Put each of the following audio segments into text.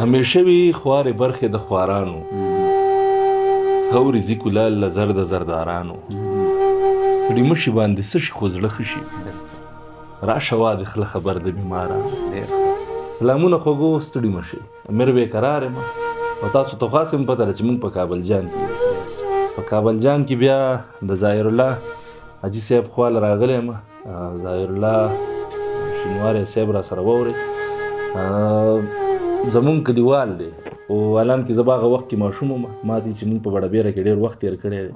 همیشه وي خوارې برخې د خوارانو، خورې ځي کلال له زر د زردارانو، ستړي مشي باندې څه شي خو زړه ښه شي، راشه وا دې خله خبر د بیمارانو. سلامونه خوږو، ستړي مشي، امیر بې قرار یم او تاسو ته خو هسې هم پته ده چې موږ په کابل جان کې، په کابل جان کې بیا د ظاهر الله حاجي صاحب خواله راغلی یم. ظاهر الله شینواری صاحب را سره واورئ، زمونږ کلیوال دی، خو الان کې زه به هغه وخت کې ماشوم وم، ما ته چې مونږ په بډه بیره کې ډېر وخت تېر کړی دی،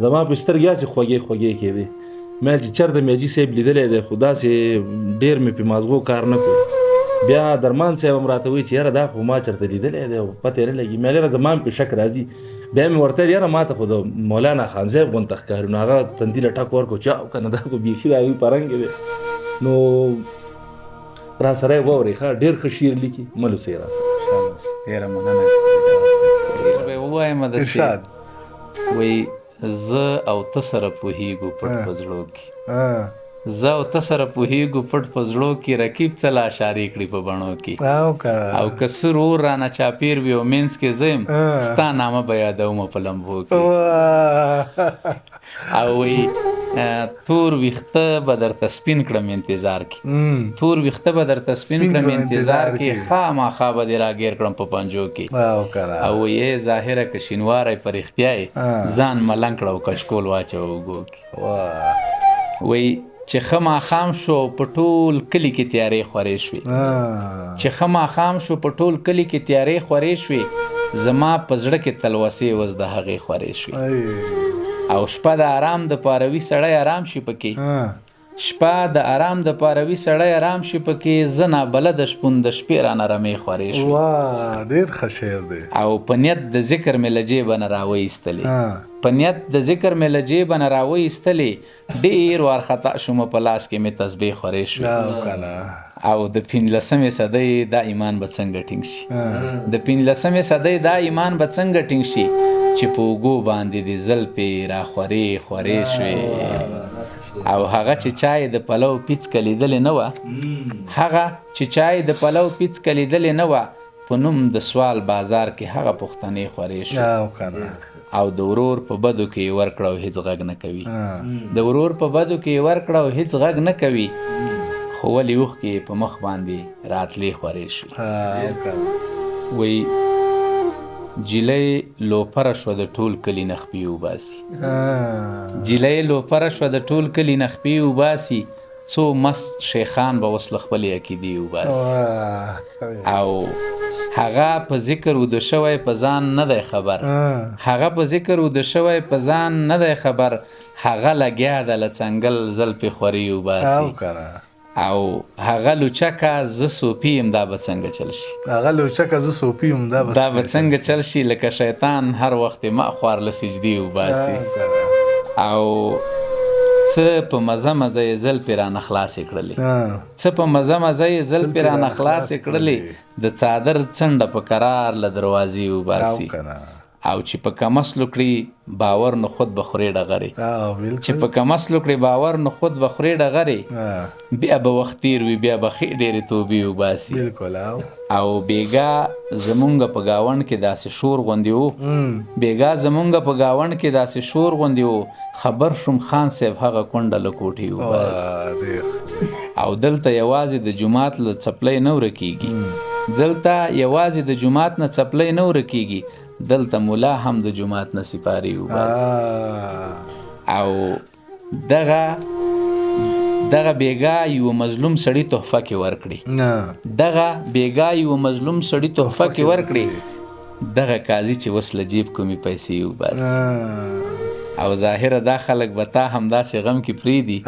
زما په سترګې هسې خوږې خوږې کېدې، مې چې چېرته مې حاجي صاحب لیدلی دی، خو داسې ډېر مې په مازغو کار نه کړو. بیا درمان صاحب هم راته وایي چې یاره دا خو ما چېرته لیدلی دی او پته یې نه لګي. مې یاره زما هم په شک راځي. بیا مې ورته ویل یاره ما ته خو د مولانا خان صاحب غونته ښکاري، نو هغه تندي له ټک ورکړو چې او که نه دا خو بیخي د هغوی په رنګ دی. نو را سره یې واورئ، ښه ډېر ښه شعر لیکي، مه لوسئ را سره. ډېره مننه. ډېر به یې ووایم داسې وایي زه او ته سره پوهېږو پټ په زړو کې، زه او ته سره پوهېږو پټ په زړو کې، رقیب څه لا اشارې کړي په بڼو کې، او که سور اور رانه چاپېر وي او منځ کې زه یم، ستا نامه به یادومه په لمبو کې. او وایي تور ویښته به درته سپین کړم انتظار کې، تور ویښته به درته سپین کړم انتظار کې، خامخا به دې راګیر کړم په پنجو کې. او وایي ظاهره که شینواری په رښتیا یې، ځان ملنګ کړه او کچکول واچوه اوږو کې. وایي چې ښه ماښام شو په ټول کلي کې تیارې خورې شوې، چې ښه ماښام شو په ټول کلي کې تیارې خورې شوې، زما په زړه کې تلوسې اوس د هغې خورې شوې. او شپه د آرام د پاره وي سړی آرام شي پکې، شپه د آرام د پاره وي سړی آرام شي پکې، زه نابلده شپون د شپې رانه رمې خورې شوې. واه ډېر ښه شعر دی. او په نیت د ذکر مې له جیبه نه راوایستلې، په نیت د ذکر مې له جیبه نه راوایستلې، ډېر وارخطا شوم په لاس کې مې تسبیح خورې شوې. او د 15مې صدۍ دا ایمان به څنګه ټینګ شي، د 15مې صدۍ دا ایمان به څنګه ټینګ شي، چې په اوږو باندې دې زلفې را خورې خورې شوې. او هغه چې چا یې د پلو پیڅکه لیدلې نه وه، هغه چې چا یې د پلو پیڅکه لیدلې نه وه، په نوم د سوال بازار کې هغه پښتنې خورې شوې. او د ورور په بدو کې یې ورکړه او هیڅ غږ نه کوي، د ورور په بدو کې یې ورکړه او هیڅ غږ نه کوي، خو ولې اوښکې یې په مخ باندې راتلې خورې شوې. وایي جیلۍ لوپره شوه د ټول کلي نه خپې وباسي، جیلۍ لوپره شوه د ټول کلي نه خپې وباسي، څو مست شیخان به اوس له خپلې عقیدې وباسي. او هغه په ذکر وده شوی په ځان نه دی خبر، هغه په ذکر وده شوی په ځان نه دی خبر، هغه لګیا ده له څنګل زلفې خورې وباسي. او هغه لوچکه زه سوپي یم دا به څنګه چل شي، هغه لوچکه زه سوپي یم دا به څنګه چل شي، لکه شیطان هر وخت ما خوار له سجدې وباسي. او څه په مزه مزه یې زلفې رانه خلاصې کړلې، څه په مزه مزه یې زلفې رانه خلاصې کړلې، د څادر څنډه په کرار له دروازې وباسي. او چې په کمسلو کړي باور نو خود به خورې ډغرې، چې په کمسلو کړي باور نو خود به خورې ډغرې، بیا به وخت تېر وي بیا به ښې ډېرې توبې وباسي. او بېګا زمونږ په ګاونډ کې داسې شور غوندې و، بېګا زمونږ په ګاونډ کې داسې شور غوندې و، خبر شوم خان صاحب هغه کونډه له کوټې وباسي. او دلته یوازې د جومات له څپلۍ نه ورکېږي، دلته یوازې د جومات نه څپلۍ نه ورکېږي، دلته مولا هم د جومات نه سپارې وباسي. او دغه دغه بیګا یو مظلوم سړي تحفه کې ورکړي، دغه بیګا یو مظلوم سړي تحفه کې ورکړي، دغه قاضي چې اوس له جیب کومې پیسې وباسي. او ظاهره دا خلک به تا همداسې غم کې پرېږدي،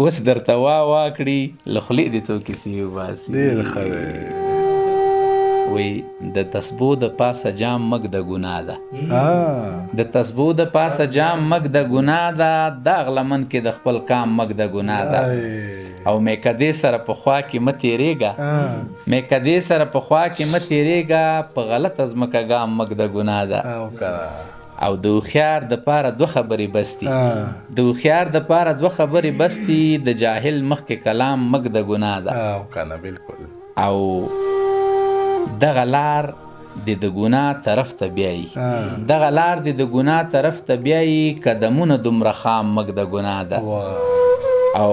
اوس درته وا وا کړي، له خولې دې څو کیسې وباسي. ډېر ښه دی. وی د تسبو د پاسه جام مګ د ګناه ده، د تسبو د پاسه جام مګ د ګناه ده، داغ لمن کې د خپل کام مګ د ګناه ده. او میکدې سره په خوا کې مه تېرېږه، میکدې سره په خوا کې مه تېرېږه، په غلطه ځمکه ګام مګ د ګناه ده. او د هوښیار د پاره دوه خبرې بس دي، د هوښیار د پاره دوه خبرې بس دي، د جاهل مخکې کلام مګ د ګناه ده. بالکل. او دغه لار دې د ګناه طرف ته بیایي، دغه لار دې د ګناه طرف ته بیایي، قدمونه دومره خام مږ د ګناه ده. او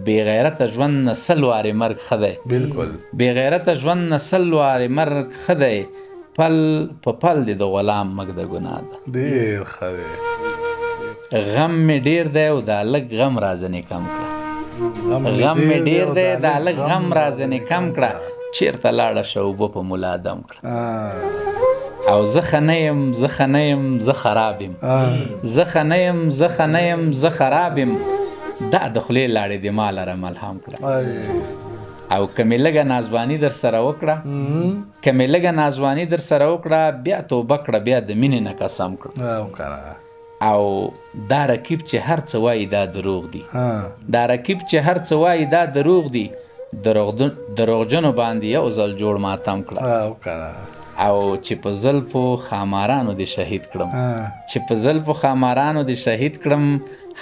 بې غیرته ژوند نه سل وارې مرګ ښه دی. بالکل. بې غیرته ژوند نه سل وارې مرګ ښه دی، پل په پل دې د غلام مږ د ګناه ده. ډېر ښه دی. غم مې ډېر دی او دا لږ غم راځنې کم کړه. غم مې ډېر دی دا لږ غم راځنې کم کړه، چېرته لاړه شه اوبه په ملا دم کړه. او زه ښه نه یم، زه ښه نه یم، زه خراب یم، زه ښه نه یم، زه ښه نه یم، زه خراب یم، دا د خولې لاړې دې ما لره ملهم کړه. او که مې لږه ناځواني در سره وکړه، که مې لږه ناځواني در سره وکړه، بیا توبه کړه، بیا د مینې نه قسم کړه. او دا رقیب چې هر څه وایي دا دروغ دي، دا رقیب چې هر څه وایي دا دروغ دي، دروغجنو باندې یو ځل جوړ ماتم کړه. او چې په زلفو ښامارانو دې شهید کړم، چې په زلفو ښامارانو دې شهید کړم،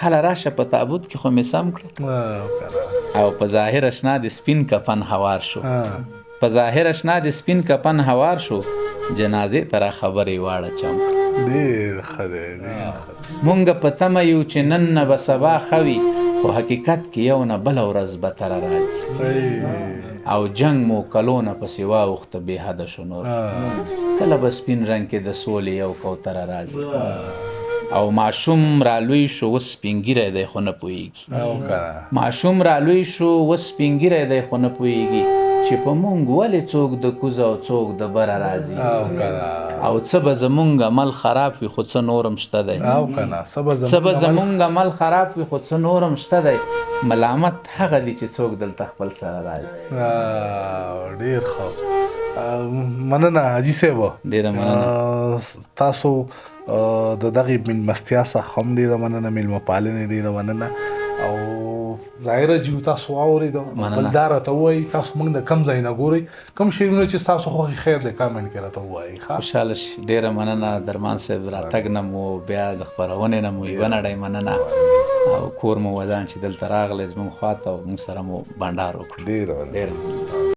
هله راشه په تابوت کې خو مې سم کړه. او په ظاهر اشنا د سپین کفن هوار شو، په ظاهر اشنا د سپین کفن هوار شو، جنازې ته را خبرې واړه چم کړه. ډېر ښه دی. مونږ په تمه یو چې نن نه به سبا ښه وي، خو حقیقت کې یو نه بله ورځ به تره راځي. او جنګ مو کلونه پسې واوښته بې حده شو نور، کله به سپین رنګ کې د سولې یو کوتره راځي. او ماشوم را لوی شو اوس سپین ږیری دی خو نه پوهېږي، ماشوم را لوی شو اوس سپین ږیری دی خو نه پوهېږي، چې په مونږ ولې څوک د کوزه او څوک د بره راځي. او څه به زمونږ عمل خراب وي خو څه نور هم شته دی، څه به زمونږ عمل خراب وي خو څه نور هم شته دی، ملامت هغه دي چې څوک دلته خپل سره راځي. ډېر ښه، مننه حاجي صاحب، ډېره مننه. تاسو د دغې مېلمستیا څخه هم ډېره مننه، مېلمه پالنې ډېره مننه. او ظاهره چې تاسو واورېده، بل دا راته ووایئ تاسو موږ د کوم ځای نه ګورئ، کوم شعرونه چې ستاسو خوښ خیر دی کامنټ کې راته ووایئ. خوشحاله شي. ډېره مننه درمان صاحب، راتګ نه مو بیا د خپرونې نه مو یوه نړۍ مننه، او کور مو ودان چې دلته راغلی زموږ خواته او موږ سره مو بنډار وکړ. ډېره مننه. ډېره مننه.